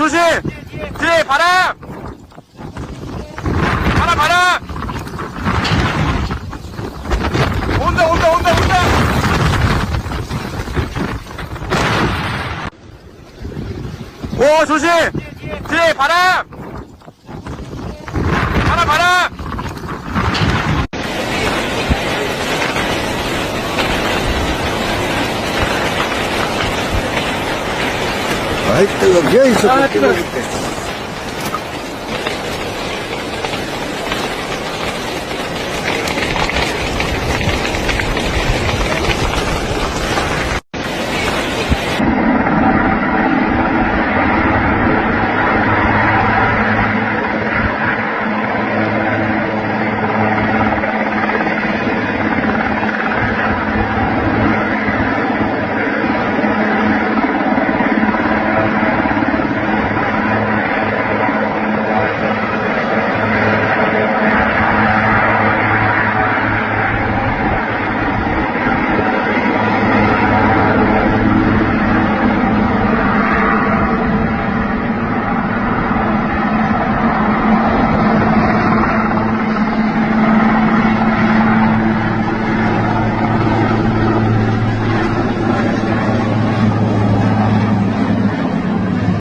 조심! 뒤에 바람! 바람, 바람! 온다, 온다, 온다, 온다! 오, 조심! 뒤에 바람! 바람, 바람! 아이, 뜨거. 여기서 뜨거워.